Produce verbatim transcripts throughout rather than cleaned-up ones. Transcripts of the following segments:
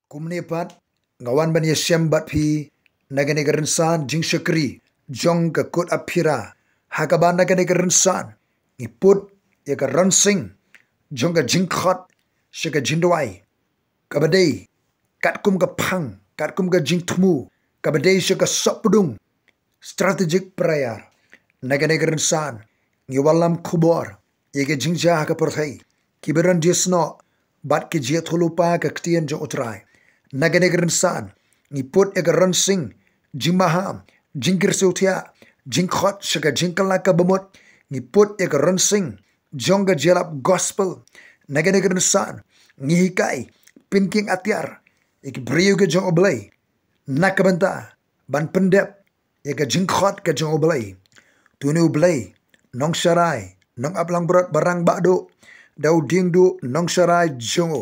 Kumne pat nga wan ban ïashem bad phi na kane ka rynsan jingshakri jong ka kut Aphira, ha kaba na kane ka rynsan ngi put ïa ka ronsing jong ka jingkhot sha ka jingduwai, kaba dei katkum ka phang, katkum ka jingthmu, kaba dei sha ka sopdung, strategic prayer. Na kane ka rynsan ngi wallam khubor ïa ka jingjia ha ka pyrthei, kiba don jingsnoh bad ki jingïathuhlypa ka ktien jong U Trai. Na kane ka rynsan ngi put ïa ka ronsing jingmaham, jingkyrsiew thiah, jingkhot sha ka jingkylla ka bamut. Ngi put ïa ka ronsing jong ka jingïalap gospel. Na kane ka rynsan ngi hikai, pynking atiar ïa ki briew ka jong U Blei na ka bynta ban pyndep ïa ka jingkhot ka jong U Blei. To une U Blei nongsharai, nongaplangbrot, ba rangbah duh, da u diengduh nongsharai jong u,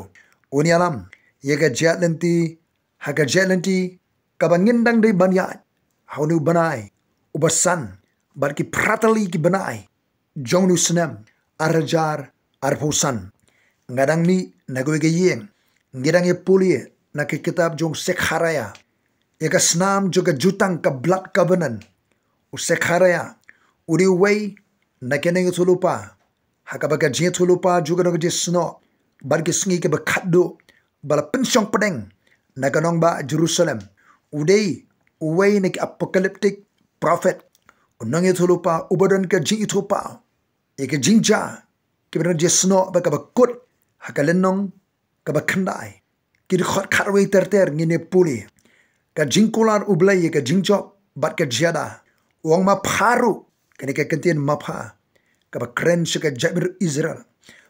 un ïalam ïa ka jingïaid lynti, ha ka jingïaid lynti kaba ngin dang dei ban ïaid ha une u bnai uba san bad ki phra tylli ki bnai jong une u snem ar hajar arphew san. Nga dang mih na kawei ka ïing, ngi dang ïa pule na ka kitab jong u Sekharaïa ïa ka snam jong ka jutang, ka blood covenant. U Sekharaïa u dei uwei na ki nongïathuhlypa ha kaba ka jingïathuhlypa jong ka don ka jingsnoh bad ki sngi kaba khatduh ba la pynshong pdeng na ka nongbah Jerusalem. U dei uwei na ki apocalyptic prophet, u nongïathuhlypa uba don ka jingithuhpaw ïa ka jingjia kiba don jingsnoh bad kaba kut ha ka lynnong kaba khyndai. Ki dkhot khatwei ter ter ngin ïa pule. Ka jingkular U Blei ïa ka jingjop bad ka jingïada. U ong, ma pha ruh, kane ka kyntien ma pha kaba kren sha ka jaitbynriew Israel,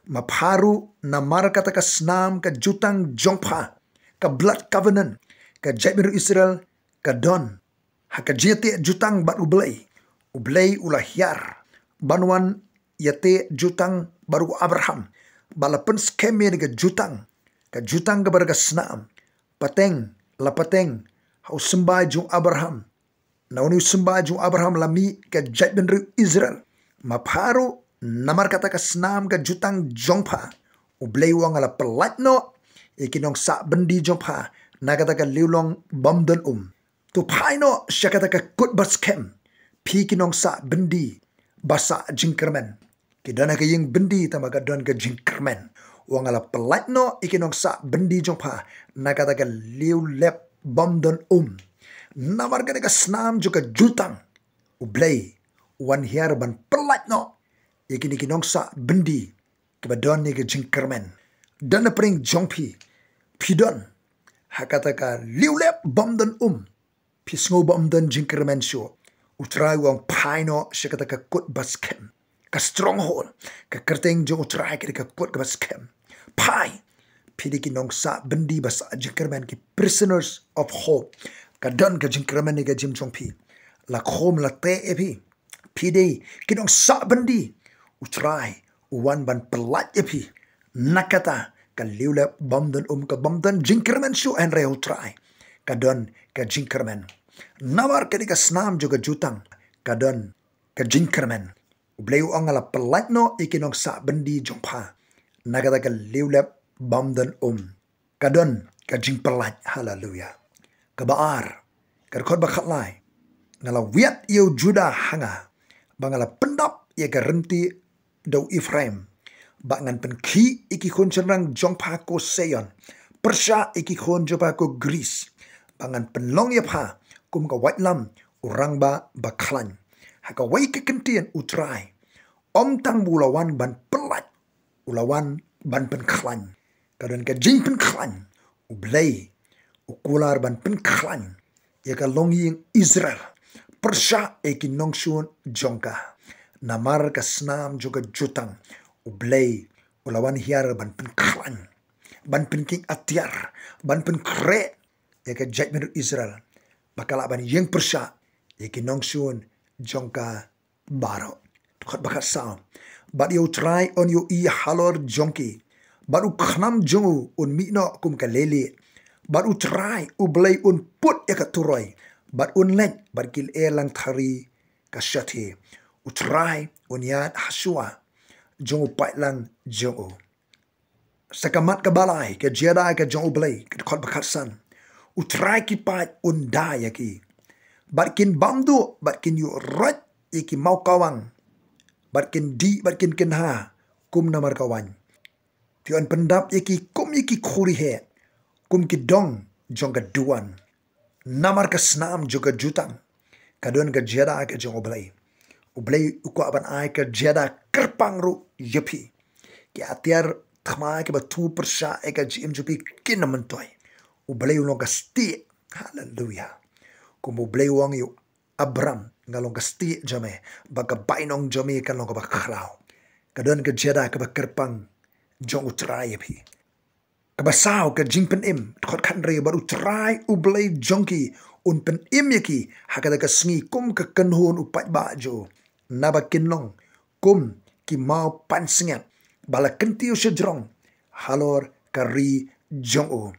ma pha ruh, namar kata ka snam ka jutang jong pha, ka blood covenant, ka jaitbynriew Israel ka don ha ka jingïatieh jutang bad U Blei. U Blei u la hiar ban wan ïatieh jutang bad u Abraham, ba la pynskhem ïa ka jutang, ka jutang kaba da ka snam, pateng la pateng ha u symbai jong u Abraham. Na une u symbai jong u Abraham la mih ka jaitbynriew Israel. Ma pha ruh, namar kata ka snam ka jutang jong pha, U Blei u ong, nga la pyllait noh ïa ki nongsah byndi jong pha na kata ka liwlong bym don um. To phai noh sha kata ka kut ba skhem, phi ki nongsah byndi ba sah jingkyrmen. Ki don ha ka ïing byndi, tangba ka don ka jingkyrmen. U ong, nga la pyllait noh ïa ki nongsah byndi jong pha na kata ka liwlep bym don um. Namar kane ka snam jong ka jutang, U Blei u wan hiar ban pyllait noh ïa kine ki nongsah byndi kiba don ïa ka jingkyrmen. Don na pdeng jong phi, phi don ha kata ka liwlep bym don um, phi sngew bym don jingkyrmen shuh. U Trai u ong, phai noh sha kata ka kut ba skhem, ka stronghold, ka kyrteng jong U Trai ka dei ka kut kaba skhem. Phai, phi dei ki nongsah byndi ba sah jingkyrmen, ki prisoners of hope. Ka don ka jingkyrmen ïa ka jingim jong phi. La khum la teh ïa phi, phi dei ki nongsah byndi. U Trai u wan ban pyllait ïa phi na kata ka liwlep bym don um, ka bym don jingkyrmen shuh, hynrei ha U Trai ka don ka jingkyrmen. Namar kane ka snam jong ka jutang ka don ka jingkyrmen. U Blei u ong, nga la pyllait noh ïa ki nongsah byndi jong pha na kata ka liwlep bym don um. Ka don ka jingpyllait. Haleluya. Kaba ar, ka dkhot ba khatlai, nga la wiat ïa u Judah ha nga, ba nga la pyndap ïa ka ryntieh da u Ephraim, ba ngan pynkhih ïa ki khun shynrang jong pha, ko Sion. Pyrshah ïa ki khun jong pha, ko Gris, ba ngan pynlong ïa pha kum ka waitlam u rangbah ba khlaiñ. Ha kawei ka kyntien, U Trai ym tang ba u la wan ban pyllait, u la wan ban pynkhlaiñ. Ka don ka jingpynkhlaiñ. U Blei u kular ban pynkhlaiñ ïa ka longïing Israel, pyrshah ïa ki nongshun jong ka. Namar ka snam jong ka jutang, U Blei u la wan hiar ban pynkhlaiñ, ban pynking atiar, ban pynkhreh ïa ka jaitbynriew Israel, ba ka lah ban ïeng pyrshah ïa ki nongshun jong ka baroh. Dkhot ba khatsaw, bad ïa U Trai un ïohi halor jong ki, bad u khnam jong u un mih noh kum ka leilieh. Bad U Trai U Blei un put ïa ka turoi, bad un leit bad ki lyer langthari ka shathie. U Trai un ïaid ha shuwa jong u paidlang jong u. Sa ka mat kaba lai, ka jia da ka jong U Blei, ka dkhot ba khatsan. U Trai ki paid un da ïa ki. Bad kin bam duh, bad kin ïuh roit ïa ki maw kawang. Bad kin dih, bad kin kynha, kum namar ka waiñ. Te yn pyndap ïa ki kum ïa ki khuri heh, kum ki dong jong ka duwan. Namar ka snam jong ka jutang, ka don ka jia da ka jong U Blei. U Blei u kwah ban ai ka jia da kyrpang ruh ïa phi. Ki atiar thymmai kiba tu pyrshah ïa ka jingim jong phi kin ym myntoi. U Blei u long ka stieh. Haleluya. Kum U Blei u ong ïa u Abram, nga long ka stieh jong me, ba ka bainong jong me kan long kaba khraw. Ka don ka jia da kaba kyrpang jong U Trai ïa phi. Kaba saw, ka jingpynim, dkhot khathynriew, bad U Trai U Blei jong ki un pynim ïa ki ha kata ka sngi kum ka kynhun u paidbah jong u, naba kin long kum ki maw pansngiat ba la kyntiew shajrong halor ka ri jong u.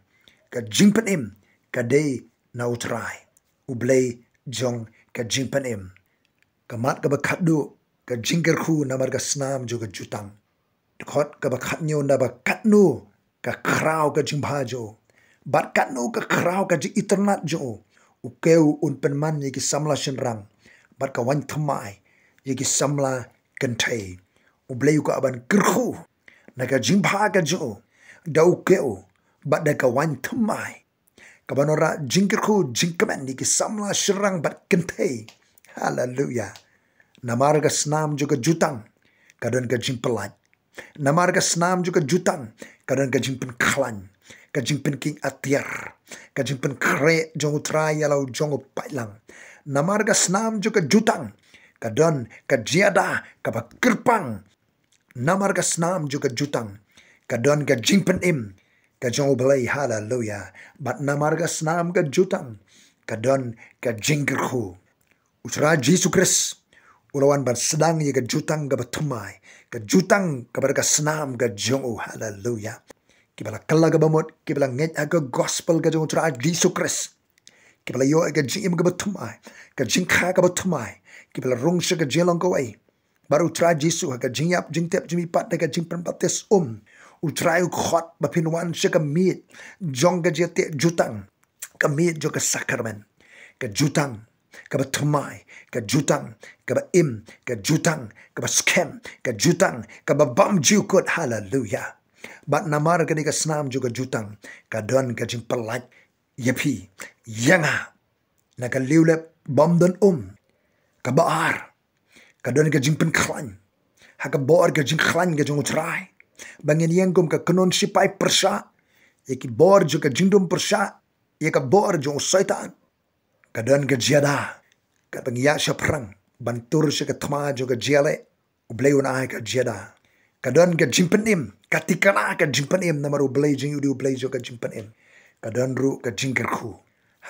Ka jingpynim ka dei na U Trai, U Blei jong ka jingpynim. Ka mat kaba khatduh, ka jingkyrkhu namar ka snam jong ka jutang. Dkhot kaba khathynñiew, naba katno ka khraw ka jingbha jong u, bad katno ka khraw ka jingitynnad jong u. U Khew un pynman ïa ki samla shynrang, bad ka waiñ thymmai ïa ki samla kynthei. U Blei u kwah ban kyrkhu na ka jingbha ka jong u, da U Khew bad da ka waiñ thymmai. Kaba wanrah jingkyrkhu jingkmen ïa ki samla shynrang bad kynthei. Haleluya. Namar ka snam jong ka jutang, ka don ka jingpyllait. Namar ka snam jong ka jutang, ka don ka jingpynkhlaiñ, ka jingpynkhih atiar, ka jingpynkhreh jong U Trai ïa la u jong u paidlang. Namar ka snam jong ka jutang, ka don ka jia da kaba kyrpang. Namar ka snam jong ka jutang, ka don ka jingpynim ka jong U Blei, haleluya. Bad namar ka snam ka jutang, ka don ka jingkyrkhu. U Trai Jisu Khrist u la wan ban sdang ïa ka jutang kaba thymmai, ka jutang kaba da ka snam ka jong u, haleluya. Kiba la kylla kaba mut, kiba la ngeit ha ka gospel ka jong U Trai Jisu Khrist, kiba la ïoh ïa ka jingim kaba thymmai, ka jingkha kaba thymmai, kiba la rung sha ka jinglong kawei bad U Trai Jisu ha ka jingïap jingtep jingmihpat da ka jingpynbaptis um. U Trai u khot ba phin wan sha ka miej jong ka jingïatieh jutang, ka miej jong ka sakramen. Ka jutang kaba thymmai, ka jutang kaba im, ka jutang kaba skhem, ka jutang kaba bymjukut, haleluya. Bad namar kane ka snam jong ka jutang, ka don ka jingpyllait ïa phi, ïa nga, na ka liwlep bym don um. Kaba ar, ka don ka jingpynkhlaiñ ha ka bor ka jingkhlaiñ ka jong U Trai, ba ngin ïeng kum ka kynhun sipai pyrshah ïa ki bor jong ka jingdum pyrshah, ïa ka bor jong u Soitan. Ka don ka jia da kaba ngi ïaid shaphrang ban tur sha ka thma jong ka jingïaleh. U Blei un ai ka jia da. Ka don ka jingpynim, ka thikna ka jingpynim, namar U Blei jong ngi u dei U Blei jong ka jingpynim. Ka don ruh ka jingkyrkhu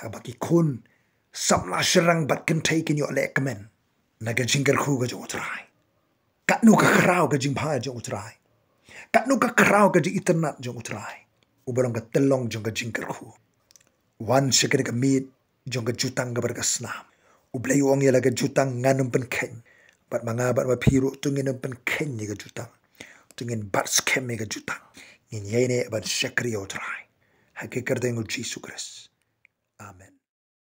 haba ki khun samla shynrang bad kynthei kin ïoh lehkmen na ka jingkyrkhu ka jong U Trai. Katno ka khraw ka jingbha jong U Trai, katno ka khraw ka jingitynnad jong U Trai, uba long ka tyllong jong ka jingkyrkhu. Wan sha kane ka miej jong ka jutang kaba da ka snam. U Blei u ong ïa la ka jutang, ngan ym pynkheiñ. Bad ma nga bad ma phi ruh to ngin ym pynkheiñ ïa ka jutang, to ngin bat skhem ïa ka jutang. Ngin ïaineh ban shakri ïa U Trai. Ha ka kyrteng U Jisu Khrist. Amen.